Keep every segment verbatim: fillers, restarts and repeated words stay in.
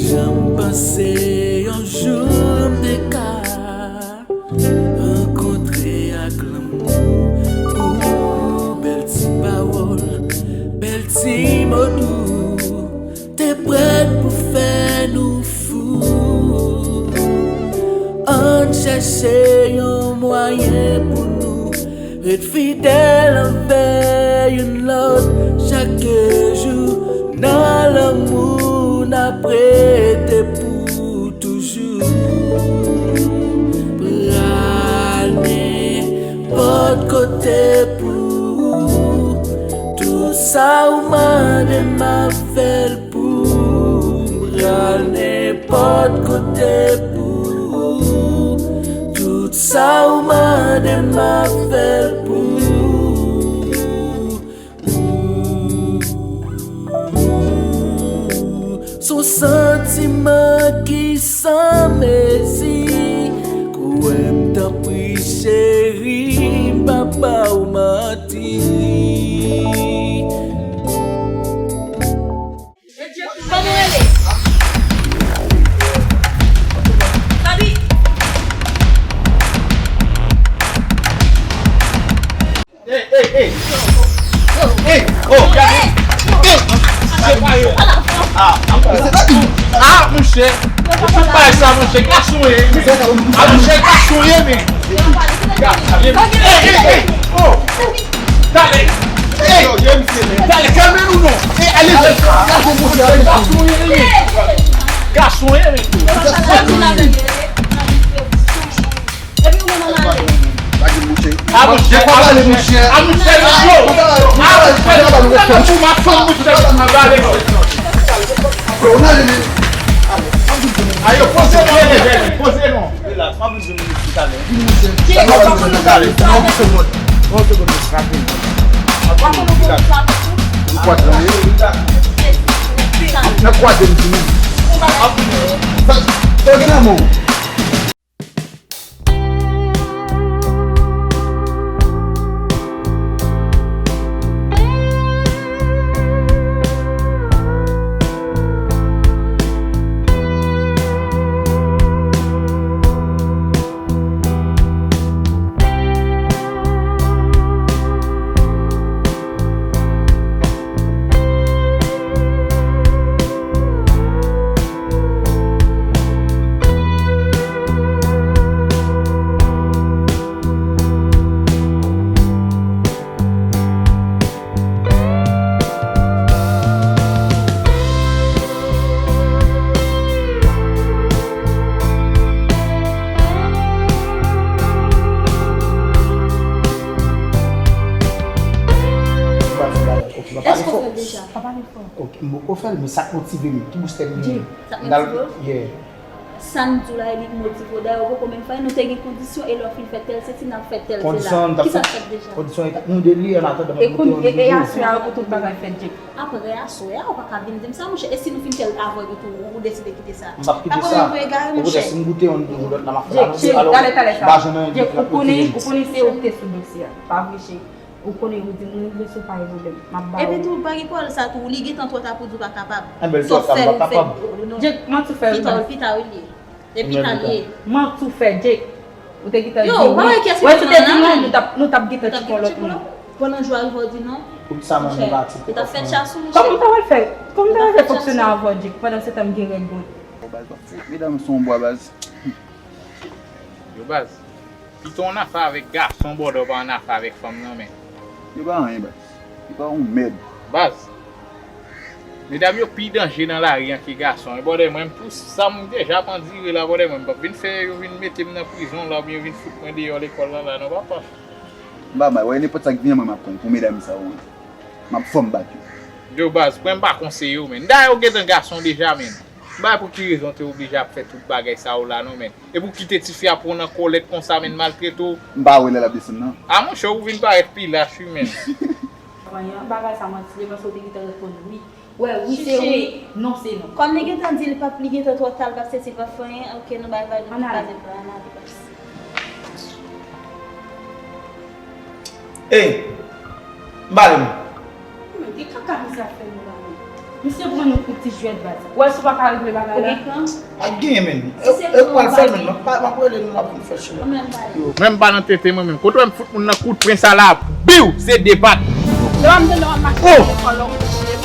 Janm panse yon jou m te ka rankontre ak lanmou ou, bèl ti pawòl, bèl ti mo dou, te prèt pou fè nou fou. Ann chèche yon mwayen pou nou ret fidèl anvè youn lòt chak jou. Nan lanmou n ap rete pou toujou. Pral nenpòt kote pou ou. Tout sa ou mande m ap fè l pou ou. Pral nenpòt kote pou ou. Tout sa ou mande m ap fè l pou ou. S on santiman ki san mezi. Kwè m tanpri cheri, m pa ba w manti. Kòman w rele? Fabi. Ey, ey, ey. Ey, oh, gade. Ey, separe yo. Ah, ah, se pa di. Ah, monchè. Tout bagay sa, monchè, gason ye. Ah, monchè, gason ye, men. Ey, ey, ey. Oh, oh. Dale. Ey, dale, kalme nou non. Ey, ale. Gason ye, men. Gason ye, men. Epi ou menm an ale. Pa di mouche. A mouche, a mouche, a mouche, yo. A mouche, yo. Ou ma fanm mouche, a bale. Bro, ou n ale, men. Ayo, poze non, poze non. Relax, m ap vin jwenn ou talè. Vin mouche. Sa pa vin jwenn ou talè. Yon segonn. Yon segonn, rapid. Ou kwat lan, wi. Nan kwat de m di nou. Sa, sa gen nan men w. Èske w fè l deja? Pa pale fò. Ok, m poko fè l, men sa k motive m, ki booste m genyen. Sa k motive w? Yeah. Sa n di w la, e li k motive w. Dayè, ou poko menm fè, nou te gen kondisyon, e lè w fin fè tèl, se ti n ap fè tèl, se la. Kisa k fèt deja? Kondisyon, nou de li, an atandan, e kounye a, aswè a, pou tout bagay fèt, Jake. Apre aswè a, ou pa ka vin di m sa, monchè. E si nou fin fè l avan yo tou, ou deside kite sa? M p ap kite sa. Ou konnen m egare, monchè. Okontrè, si m goute youn, m goute lòt la, m ap fè la. Jake, talè, talè sa. Jake, ou konnen, ou konnen se ou ki te sou dosye a. Pa vre, cheri. Ou konnen ou di m, mwen vle sou pa gen pwoblèm. M ap ba ou. Epi tou, pa gen pwoblèm sa tou, li gentan twò ta pou di w pa kapab. Enben, li twò ta, m pa kapab. Jake, manti w fè wi, baz. Pita, pita wi li ye. E pita li ye. Manti w fè, Jake. Ou te gentan di wi. Wè, si w te di non, nou t ap, nou t ap gentan tcheke yon lòt moun. Pandan jou a rive w di non. Pou sa, mwen, monchè, m pati. Ou t ap fè tcha sou monchè. Kòman w ta pral fè, kòman w ta pral fè fonksyone avè w, Jake, pandan se tan m gen règ mwen? Bon, baz, w ap fout medam sou yon bwa, baz. Yo, baz. Pito ann afè avèk gason, bòdè w pa ann afè avèk fanm nan, men. Yo pa anyen, baz. Yo pa yon mèd. Baz, medam yo pi danje nan lari an ke gason. E bòdè mwen, m tou sa m deja ap andire la, bòdè mwen, m p ap vin fè yo vin mete m nan prizon la, oubyen yo vin fout mwen deyò lekòl la, la, non, papa. M pa mal, wè, nenpòt sa k vin an mwen, m ap pran pou medam sa yo, wi. M ap fè m bat yo. Yo, baz, pran m pa konseye w, men. Dayè, ou gentan gason deja, men. M pa wè pou ki rezon w te oblije ap fè tout bagay sa yo la non, men. E pou kite tifi a pran w nan kòlèt konsa, men, maltrete w. M pa wè lè l ap desann nan. A monchè, ou vin parèt pi lach wi, men. Vanyan, bagay sa manti, li panse w te gentan reponn wi. Wè, wi se wi, non se non. Kòm li gentan di li p ap, li gentan twò ta, l p ap sezi, l p ap fè anyen, oke, nou bay vag, nou kraze plan an, ann ale, baz. Ey, m pale m. Men ki kaka misye ap fè nou la menm? Misye pran nou pou ti jwèt baz. Ou wè si w pa ka regle bagay la? Ou gen kran? Ap genyen, menm. Si se kran ou pa gen. Mwen pral fè l, menm. M ap rele nou, n ap vin fè chimè. Mwen menm pa nan tenten, mwen menm. Kote w wè m fout moun nan kout pwen sa la? Biw! Se de pat. Lè w ap tande w ap mache nan lekòl la, ou kouche.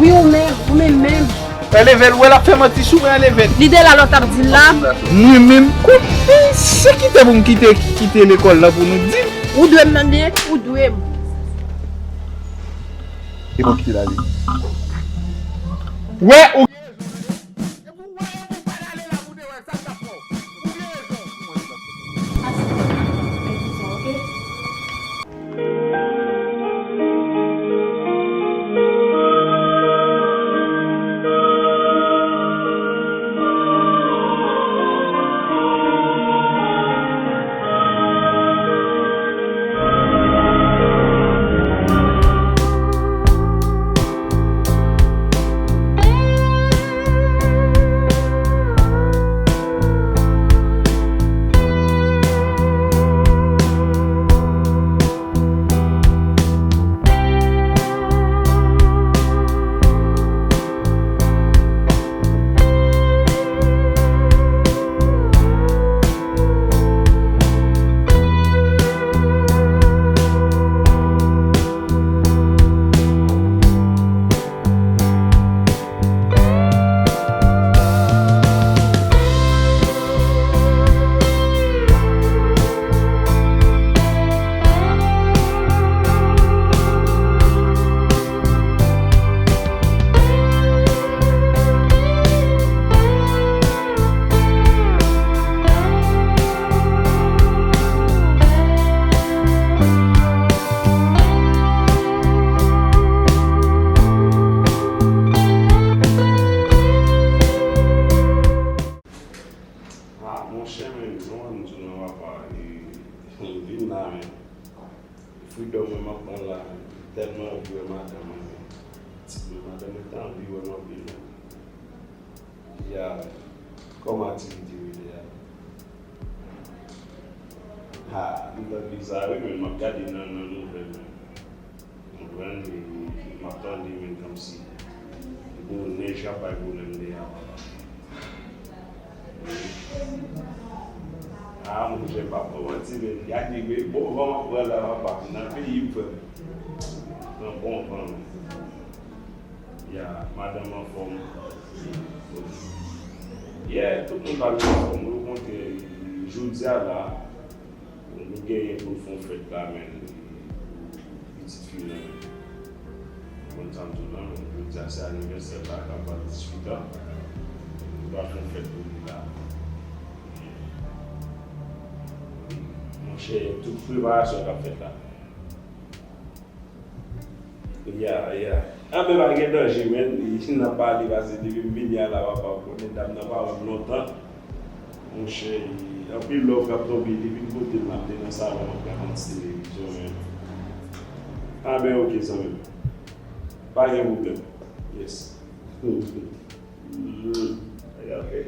Wi, ou menm, ou menm menm. Enleve l, ou wè l ap fè manti sou mwen, enleve l. Li de la lè w t ap di l la. Mwen menm, kote se kite pou m kite, kite lekòl la pou nou di? Ou dwe m tande, ou dwe m. E pou kite la, wi. Wè, ou gen rezon, tande. Epi w wè, epi w pral ale la pou te wè sa k ap fè w. Ou gen rezon. Ase, men di sa, oke? Ah, monchè, men, jan m di w nan, papa, e, m vin la, men. Freedom mwen m ap pran la, men. Tèlman anvi wè madanm mwen, men. Ti, men madanm mwen te anvi wè m anpil, men. Ya, men. Kòman aktivite yo ye a? Ha, m tande sa, wi, men m ap gade nan, nan nouvèl, men. Ou konprann? E m ap tande, men, kòmsi. Bon, nèg ap bay pwoblèm deyò a, papa. Ah, monchè, m p ap fè w manti, men gade, men bon van m ap pran la, papa. M nan peyi m, frè m. Pran bon van, men. Ya, madanm anfòm. Yeah, tout moun pa anfòm. Okontrè, jodi a la, nou genyen pou n fè yon fèt la, men, pou pitit fi m nan, men. Konn sa m di w la, men, jodi a se anivèsè l la, k ap fè dizuit an. Nou pral fè yon fèt pou li la. Monchè, tout preparasyon k ap fèt la. Ya, ya. Ah, men pa gen danje, men. N ap pale, pase depi m vini a la, papa, ou konnen dam nan pa wè m lontan. Monchè, anpil love k ap tonbe, depi m pote l, m ap te nan salon, m ap gade yon ti televizyon, men. Ah, ben, oke, zanmi m. Pa gen pwoblèm. Yes. Mm. Oke.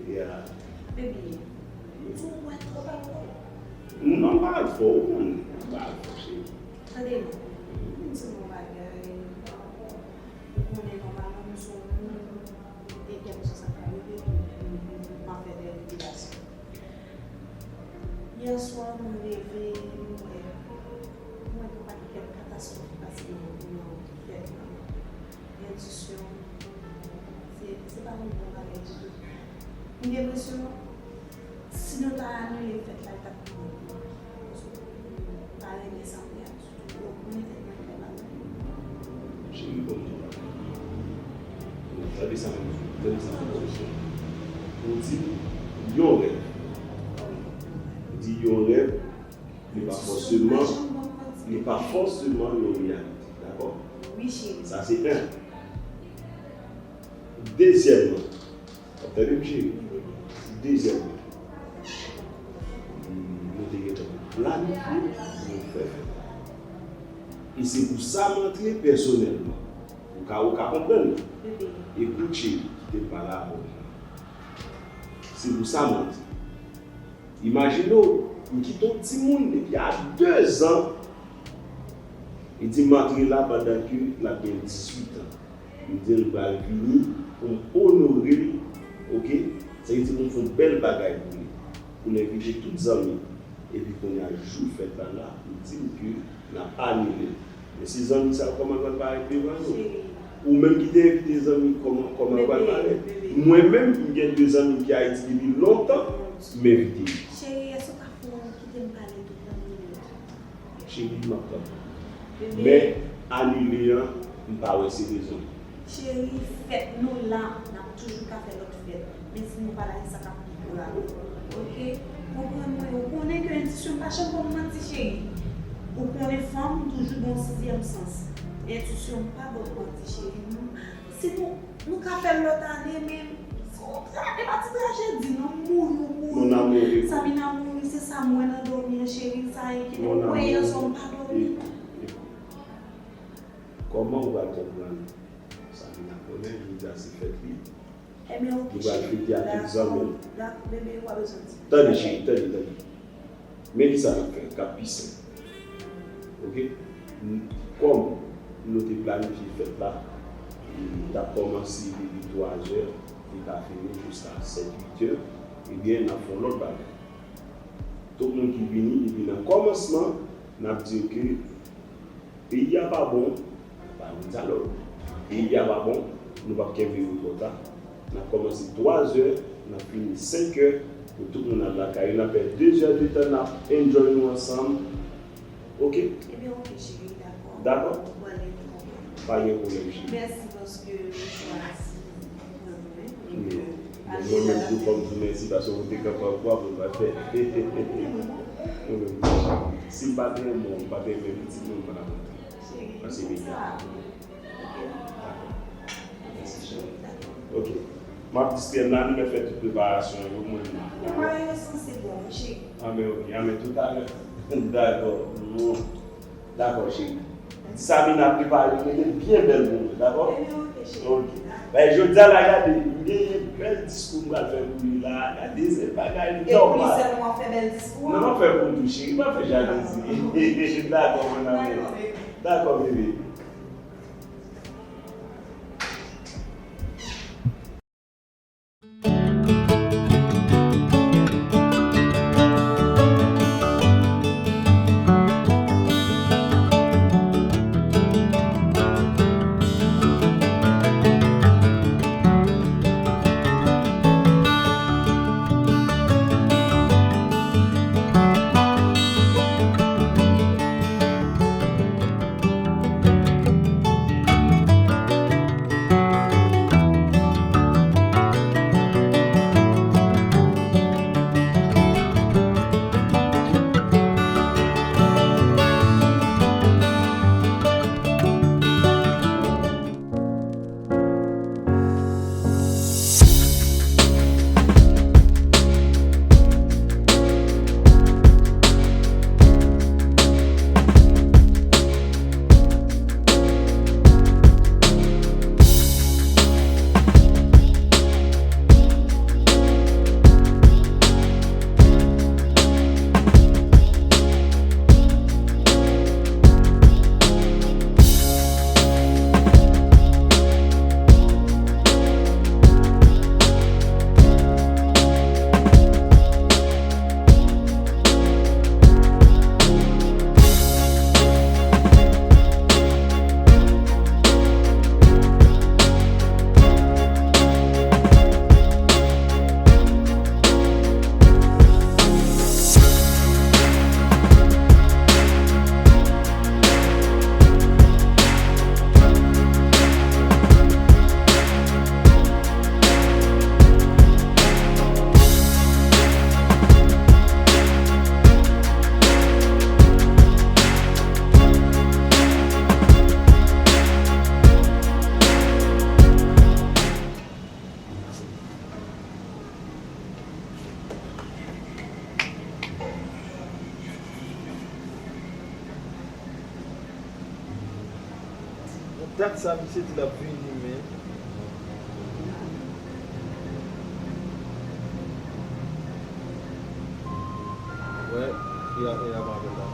Yeah. Baby, m di w wè twòp alkòl. Non, m pa alkòl, ou konnen. M pa alkòl, cheri. Tande non, vin di m yon bagay. Ou konnen nòmalman m se yon moun, e kèlkeswa sa k ta rive, m ap fè de revelasyon. Yè swa, mwen leve, mwen wè, mwen wè yon pakèt katastwòf ki pase nan, nan tèt mwen. Endisyon, se, se pa yon bon bagay ditou. M gen enpresyon, si nou ta anile fèt la, li t ap pi bon. Paske m pa renmen sa m wè a ditou. Donk, mwen mete mwen fè bagay. Cheri, bon, gade sa m ap di w, gade sa m ap di w. Ou di yon rèv. Ou di yon rèv, li pa fòseman, li pa fòseman yon reyalite. Dakò? Wi, cheri. Sa se en. Dezyèmman, w ap tande m, cheri? Dezyèmman, nou te gentan planifye pou nou fè fèt la. E se pou sa m antre pèsonèlman. Ou ka, ou ka konprann? Ekout, cheri, kite m pale avè w. Se pou sa m antre. Imajine w, m kite yon timoun depi a dezan. Li di m antre la pandan ke l ap gen dizuit an. M di l m pral vini pou m onore l, oke? Sa vle di pou m fè yon bèl bagay pou li. Pou l envite tout zanmi. Epi kounye a jou fèt la la, li di m ke n ap anile l. Men si zanmi sa yo, kòman l pral parèt devan nou? Ou menm ki te envite zanmi, kòman, kòman l pral parèt? Mwen menm, m gen de zanmi ki Ayiti depi lontan, m envite yo. Cheri, èske w ka fè yon kite m pale tou pou yon minit? Cheri, m ap tann ou. Men, anile an, m pa wè se rezon. Cheri, fèt nou la, n ap toujou ka fè lòt fèt. Men si nou pa la, se sa k ap pi grav. Oke? Konprann mwen, ou konnen ke entwisyon pa janm ban m manti, cheri. Ou konnen fanm toujou gen yon sizyèm sans. Entwisyon pa ban m manti, cheri. Si nou, nou ka fè l lòt ane, men se yon tra-, e pa ti trajedi, non, mouri, ou mouri. Mon amour. Samina mouri, se sa m wè nan dòmi an, cheri, sa enkyete m. Mon amour. Ou wè yè swa m pa dòmi. Kòman ou pral konprann Samina konnen jodi a se fèt li? Ebyen, oke, cheri. Li pral fete ak tout zanmi l. Dakò, bebe, ou pa bezwen di. Tande, cheri, tande, tande. Men kisa n ap fè, k ap pi senp. Oke? N-, kòm nou te planifye fèt la, li t ap kòmanse depi twazè, li ka fini jiska sèt, uit è, ebyen, n ap fè yon lòt bagay. Tout moun ki vini, depi nan kòmansman, n ap di yo ke peyi a pa bon, n ap pa vin dyalòg. Peyi a pa bon, nou p ap kenbe yo twò ta. N ap kòmanse twazè, n ap fini senkè, pou tout moun al lakay yo. N ap fè dezè de tan, n ap enjoy nou ansanm. Oke? Ebyen, oke, cheri, dakò. Dakò? Mwen, mwen konprann. Pa gen pwoblèm, cheri. Mèsi paske ou chwazi konprann mwen. Mwen menm tou, fò m di w mèsi paske ou te kanpe ak mwen pou m pa fè. Mwen menm tou. Si m pa te renmen w, m pa te renmen pitit mwen, m pa t ap antre. Paske peyi a. Dakò. Mèsi, cheri. Dakò. Oke. M ap distrè m la, nou mèt fè tout preparasyon yo, mwen menm la. Preparasyon se bon, cheri. Anben, oke. Anben, toutalè. Dakò. Dakò, cheri. Di Samina prepare yon byen bèl pou mwen, dakò? Ebyen, oke, cheri. Oke. Ben, jodi a la, gade, m genyen bèl diskou m pral fè pou li la. Gade, se bagay nòmal. E pou li sèlman w ap fè bèl diskou an? Non, m ap fè pou l tou, cheri. Pa fè jalouzi. Dakò, mon amour. Dakò, bebe. Dakò, bebe. Dat sa, misye di l ap vini, men. Wè, y a, y a pa avè l la.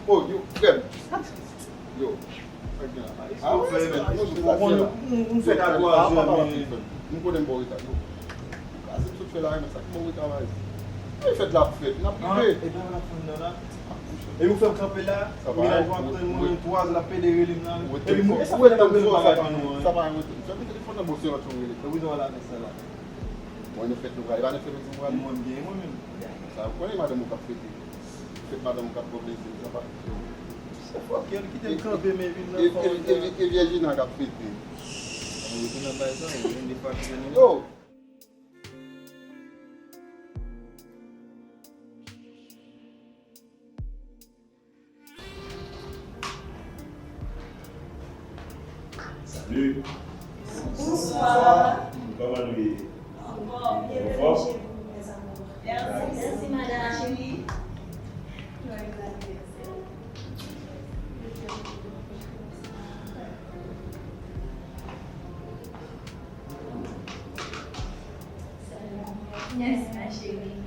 Oh, yo, frè m. Yo, sa k gen la? Ah, ou fè, men, nou jis la, se la. Ou fè katwazè, men. M konnen m ba w reta, yo. Kaze m sot fè la, men sa k ba w reta, baz? Mwen fèt la ap fèt, n ap rive. Epi w ap fè m nan la. Epi w fè m kanpe la, ou gen laj w ap tann mwen, twazè l ap pede rele m la. Epi mwen, e sa fè m ap rele m bagay pa nou an. Sa pa yon rete. Fè m telefòn nan, bon, se yon ti rele. Epi nou la, men sa la. Bon, nou fèt nou prale, pa nou fèt nou prale. Mwen, m gen mwen menm. Sa, ou konnen madanm ou k ap fete. Fèt madanm ou k ap pran plezi, sa pa. Se fòkè, li kite l kanpe, men vin nan fòm. E, e, e, e Virginia k ap fete. Ou rete nan bay sa, ou vin de fwa ki vin. Yo! Salut. Bonsoir. Kòman nou ye? Anfòm. Anfòm. Merci, madame. Joyeux anniversaire. Yes, ma chérie.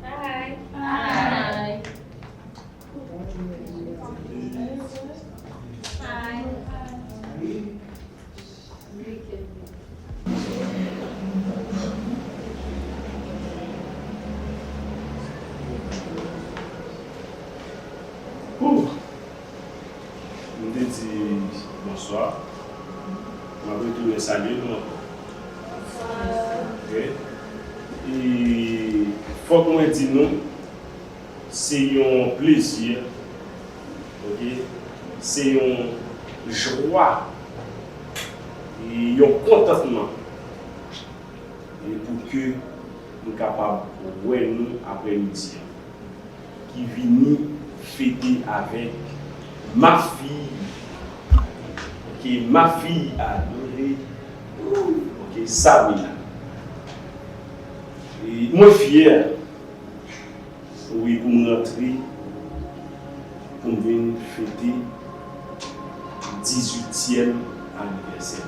Bye. Bye. Bye. Ouh. M te di bonswa. M ap retounen salye nou ankò. Ok. E fòk mwen di nou, se yon plezi, ok, se yon jwa, e yon kontantman, e pou ke nou kapab wè nou aprè midi an, ki vini fete avèk ma fille, ok, ma fille adorée, ok, Samina. E mwen fyè, wi, pou m rantre, pou m vin fete dizuityèm anivèsè.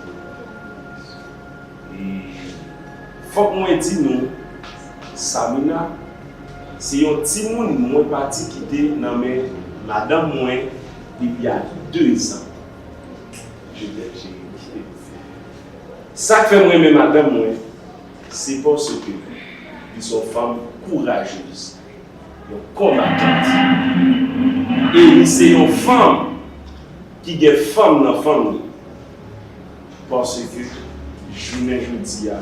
E fòk mwen di nou, Samina, se yon timoun mwen pati kite nan men madanm mwen depi a dezan. Je t'aime, chérie. Sa k fè m renmen madanm mwen, se paske li se yon fanm kourajez, yon konbatant. E li se yon fanm ki gen fanm nan fanm li. Paske jounen jodi a,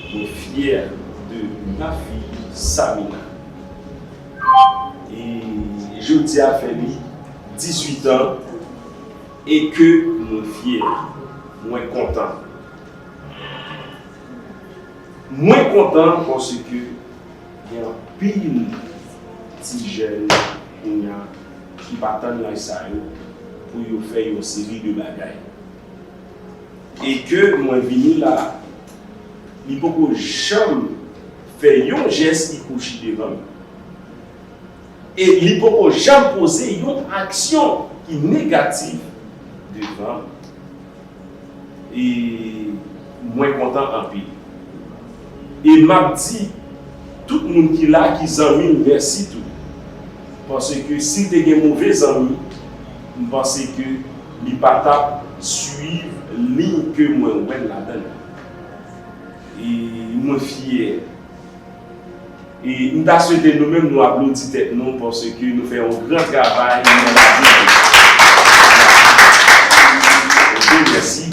mwen fyè de ma fille Samina. E jodi a fè li dizuit an e ke mwen fyè, mwen kontan. Mwen kontan paske gen anpil ti jèn kounye a ki pa tann laj sa yo pou yo fè yon seri de bagay. E ke mwen vini la, li poko janm fè yon jès ki kwochi devan m. E li poko janm poze yon aksyon ki negatif devan m. E mwen kontan anpil. E m ap di tout moun ki la, ki zanmi m, mèsi tou. Paske si l te gen move zanmi, m panse ke li pa t ap swiv liy ke mwen wè l ladan l. E mwen fyè. E m ta swete nou menm nou aplodi tèt nou paske nou fè yon gran travay nan ladil. Ok, mèsi.